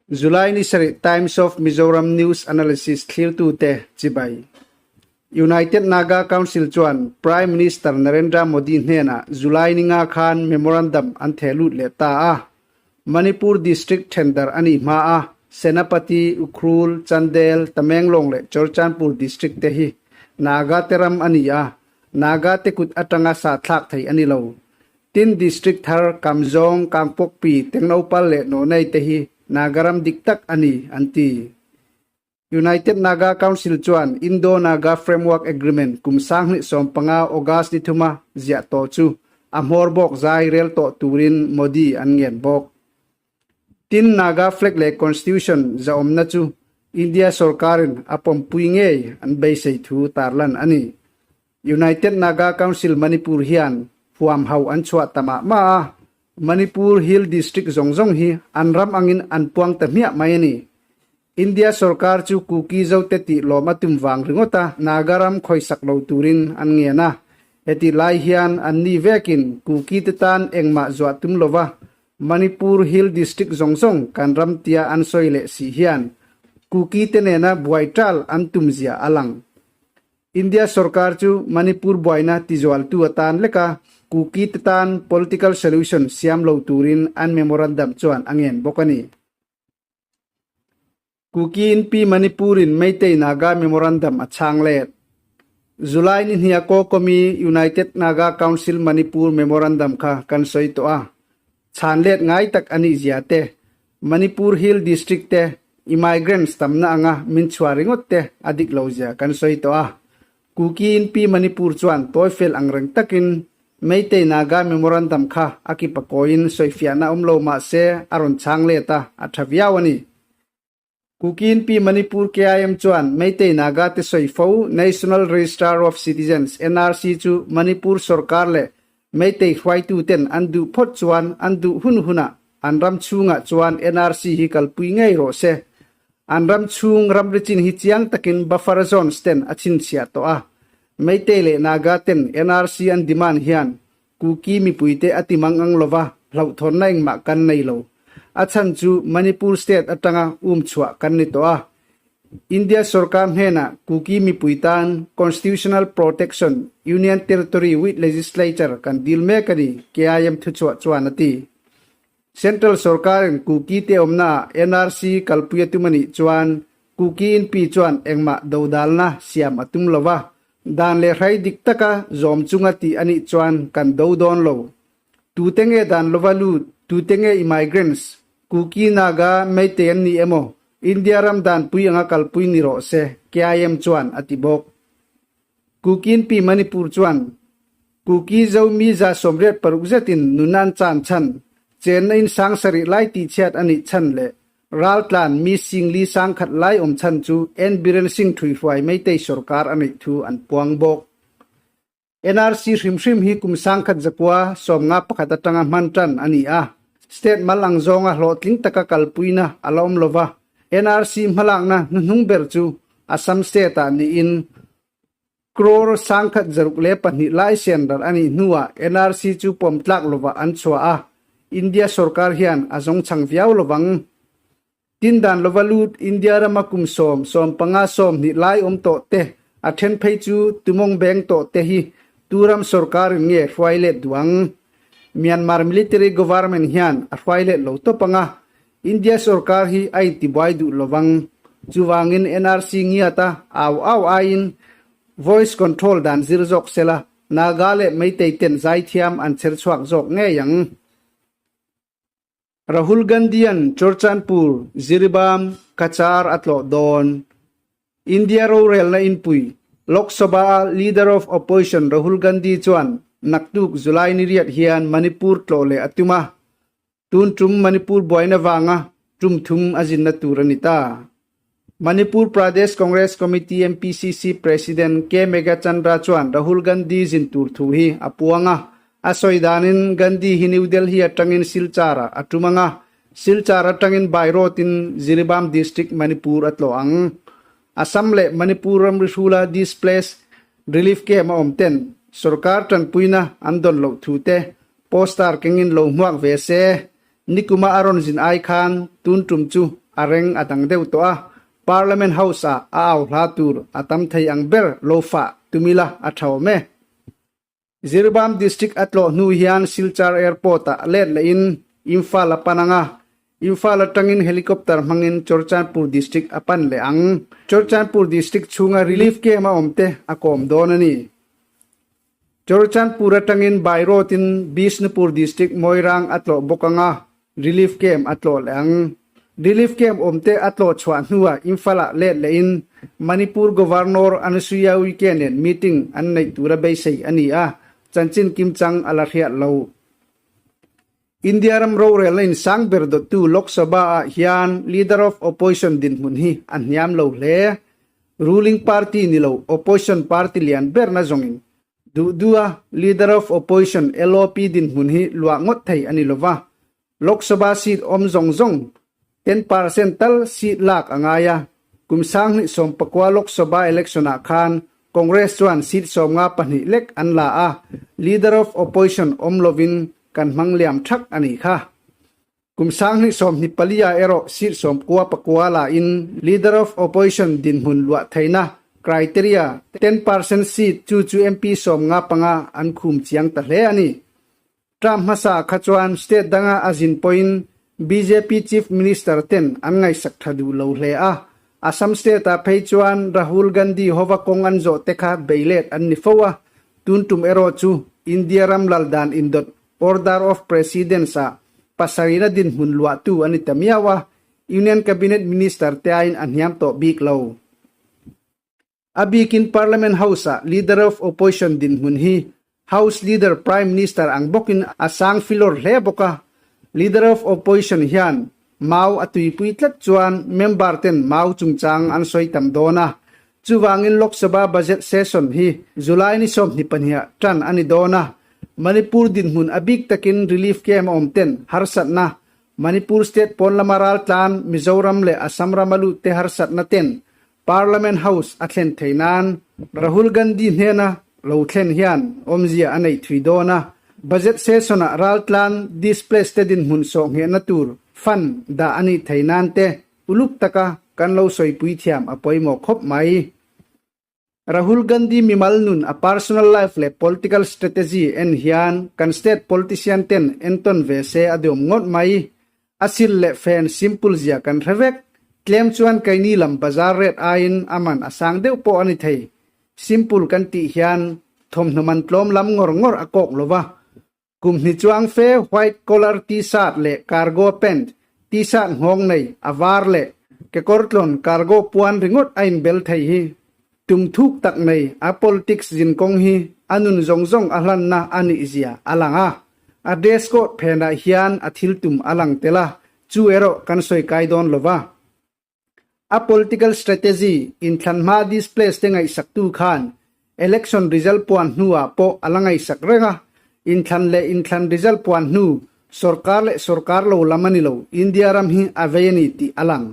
July ni sarih Times of Mizoram News Analysis thlirtute chibai. United Naga Council chuan Prime Minister Narendra Modi hnenah July ni nga khan memorandum an theh lut leh ta a. Manipur District thendar a nih hma a, Senapati, Ukhrul, Chandel, Tamenglong leh Churachandpur District te hi Naga te ram a ni a, Naga te kut atanga sah thlak thei a ni lo. Tin, District thar Kamzawng, Kangpokpi, Tengnaupal leh Nonei te hi Naga ram dik tak a ni, an ti. United Naga Council chuan Indo-Naga Framework Agreement kum 2015 August ni thuma ziah tawh chu a hmawr bawk zai rel tawh turin Modi an ngen bawk. Tin, Naga flag leh Constitution zahawmna chu India sorkarin a pawmpui ngei an beisei thu tarlan a ni. United Naga Council Manipur hian huam ho an chhuah ta mah mah a, Manipur Hill District zawng zawng hi an ram angin an puang ta hmiah mai a ni. India sorkar chu Kuki Zote tih lawm a tum vang ringawt a, Naga ram khawisak lo turin an ngen a. Hetih lai hian an ni vekin Kuki te tan engmah zuah tum lova Manipur Hill District zawng zawng kan ram tia an sawi leh si hian Kuki te nena buai tal an tum zia a lang. India sorkar chu Manipur buaina tizualtu atan leka Kuki te tan political solution siam lo turin an memorandum chuan a ngen bawk a ni. Kuki in Pi Manipur-in Meitei Naga memorandum a chhang let. July ni hnia Kokomi United Naga Council Manipur memorandum kha kan sawi tawh a. Chhan let ngai tak a nih zia te, Manipur Hill District te immigrants tamna anga min chhuah ringawt te a dik lo zia kan sawi tawh a. Kuki in Pi Manipur chuan tawi fel ang reng takin Meitei Naga Memorandum kha a ki pakawiin sawifiahna awm lo mah se a rawn chhang let a, a tha viau a ni. Kuki in Pi Manipur KIM chuan Meitei Naga te sawi fo National Registrar of Citizens, NRC, chu Manipur sorkar leh Meitei hruaitu ten an duh phawt chuan an duh hun hunah an ram chhungah chuan NRC hi kalpui ngei rawh se. An ram chhung ramri chin hi chiang takin buffer zones ten a chhinchhiah tawh a. Meitei leh Naga ten NRC an demand hian Kuki mipuite a ti mang ang lova hlauhthawnna engmah kan nei lo. A chhan chu Manipur state atanga um chhuah kan ni tawh a. India sorkar hnenah Kuki mipui tan Constitutional Protection, Union Territory with Legislature kan dil mek a ni, KIM thuchhuah chuan a ti. Central sorkarin Kuki te awmnaah NRC kalpui a tum a nih chuan Kuki inpi chuan engmah dodalna siam a tum lova, Dan leh hrai dik taka zawm chunga tih a nih chuan kan do dawn lo. Tute nge dan lova lut, tute nge immigrants, Kuki, Naga, Meitei an ni emaw, India ram danpui anga kalpui ni rawh se, KIM chuan a ti bawk. Kuki in pi Manipur chuan Kuki Zomi 86 zetin nun an chan chhan, chenna in 7000 lai tihchhiat a nih chhan leh Raltlan mi singli 10,000 lai awm chhan chu N Biren Singh thuihruai Meitei sorkar a neih thu an puang bawk. NRC hrim hrim hi kum 1991 atanga hman tan a ni a, state mal ang zawnga hlawhtling taka kalpuina a la awm lova, NRC hmalakna hnuhnung ber chu Assam state ah niin crore 162 lai senral a nih hnuah NRC chu pawm tlak lovah an chhuah a, India sorkar hian a zawngchhang viau lovang. Tin dan lova lut India rama kum 10, 15, 20 lai awm tawh te, a then phei chu tumawng beng tawh te hi tu ram sorkarin nge hruai let duh ang? Myanmar military government hian a hruai let lo tawp ang a, India sorkar hi a intibuai duh lovang. Chuvangin NRC ngiata au au aiin voice control dan zir zawk sela Naga leh Meitei ten zaithiam an chher chhuak zawk ngei ang. Rahul Gandhi-a'n Churchandpur, Jiribam, Cachar a tlawh dawn. India rorelna inpui, Lok Sabha-a Leader of Opposition Rahul Gandhi chuan naktuk July ni riat hian Manipur tlawh leh a tum a. Tun tum Manipur buaina vanga tum thum a zinna tur a ni ta. Manipur Pradesh Congress Committee, MPCC, President K. Meghachandra chuan Rahul Gandhi zin tur thu hi a puang a. A sawi danin Gandhi hi New Delhi atangin Silchar-ah a tum ang a, Silchar atangin by road in Jiribam District, Manipur a tlawh ang. Assam leh Manipur ramri hrula displaced relief camp a awm ten sorkar tanpuina an dawn loh thu te poster kengin lo hmuak ve se. Nikuma a rawn zin ai khan tun tum chu a reng a dang deuh tawh a, Parliament House ah a au hla tur a tam thei ang ber lo fah tumila a tha awm e. Jiribam District a tlawh hnu hian Silchar Airport ah let lehin Imphal a pan ang a, Imphal atangin helicopter hmangin Churachandpur District a pan leh ang. Churachandpur District chhunga relief camp a awm te a kawm dawn a ni. Churachandpur atangin by road in Bishnupur District Moirang a tlawh bawk ang a, Relief camp a tlawh leh ang. Relief camp awmte a tlawh chhuah hnuah Imphal-ah let lehin Manipur Governor Anusuiya Uike nen meeting an neih tura beisei a ni a, chanchin kimchang a la hriat lo. India ram rorelna in sang ber dawttu Lok Sabha-ah hian Leader of Opposition dinhmun hi a hniam lo hle. Ruling party ni lo opposition party lian berna zawngin Duh duha Leader of Opposition, LOP, dinhmun hi luah ngawt thei a ni lova. Lok Sabha seat awm zawng zawng 10% tal seat lak a ngai a. Kum 2019 Lok Sabha election ah khan Congress chuan seat 52 lek an la a, Leader of Opposition awm lovin kan hmang liam thak a nih kha. Kum 2024 ah erawh seat 99 la in Leader of Opposition dinhmun luah theihna criteria 10% seat chu chu MP 55 an khum chiang ta hle a ni. Term hmasa kha chuan state danga a zin pawhin bjp Chief Minister ten an ngaihsak tha duh lo hle a, Assam state ah phei chuan Rahul Gandhi hova kawng an zawh te kha beilet an ni fo a, tun tum erawh chu India ram lal dan indawt Order of Precedence ah pasarihna dinhmun luahtu a ni ta miau a, Union Cabinet Minister te aiin a hniam tawh bik lo. A bikin Parliament House ah Leader of Opposition dinhmun hi House Leader Prime Minister ang bawkin a sang filawr hle bawk a, Leader of Opposition hian mau a tuipui tlat chuan member ten mau chungchang an sawi tam dawn a, chuvangin Lok Sabha Budget Session hi July ni 22 ah tan a ni dawn a, Manipur dinhmun a bik takin relief camp a awm ten harsatna, Manipur state pawn lama raltlan Mizoram leh Assam rama lut te harsatna ten Parliament House a thlen thei nan Rahul Gandhi hnena lo thlen hian awmzia a neih thui dawn a, Budget session ah raltlan displaced te dinhmun sawh nghehna tur fund dah a nih thei nan te uluk taka kan lo sawipui thiam a pawimawh khawp mai. Rahul Gandhi mimal nun a personal life leh political strategy en hian kan state politician ten entawn ve se a duam ngawt mai. A sil leh fen simple zia kan hre vek. Tlem chuan keini lam bazar rate aiin a man a sang deuh pawh a ni thei. Simple kan tih hian thawmhnaw man tlawm lam ngawr ngawr a kawk lo va. Kum hni chuang fe white collar t-shirt leh cargo pant, t-shirt nghawng nei, a var leh kekawr tlawn cargo puan ringawt a inbel thei hi tum thuk tak nei a politics zin kawng hi a nun zawng zawng a hlanna a nih zia a lang a. A dress code phenah hian a thil tum a lang tel a, chu erawh kan sawi kai dawn lo va. A political strategy inthlan hma displays te ngaihsaktu khan election result puan hnuah pawh a la ngaihsak reng a, inthlan leh inthlan result puan hnu sorkar leh sorkar lo lam a ni lo, India ram hi a vei a ni tih a lang.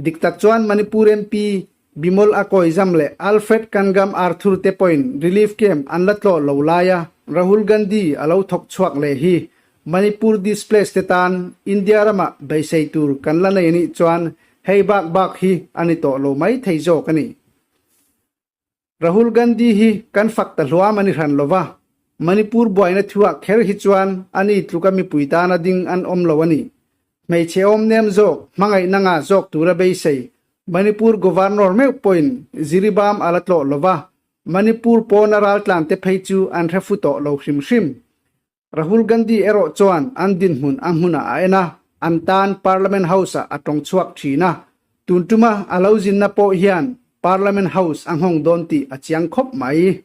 Dik tak chuan Manipur MP Bimol Akoijam leh Alfred Kangam Arthur te pawhin relief camp an la tlawh lo laia Rahul Gandhi a lo thawk chhuak leh hi Manipur displaced te tan India ramah beisei tur kan la nei anih chuan hei bak bak hi a ni tawh lo mai thei zawk a ni. Rahul Gandhi hi kan fak ta hluam a ni hran lo va, Manipur buaina thuah kher hi chuan ani tluka mipui tana ding an awm lo a ni. Hmeichhe awm nem zawk, hmangaihna ngah zawk tura beisei Manipur Governor meuh pawhin Jiribam a la tlawh lo va, Manipur pawna raltlan te phei chu an hre fu tawh lo hrim hrim. Rahul Gandhi erawh chuan an dinhmun a hmunah a en a, an tan Parliament House-ah a tawng chhuak thin a. Tun tuma a lo zinna pawh hian Parliament House a nghawng dawn tih a chiang khawp mai.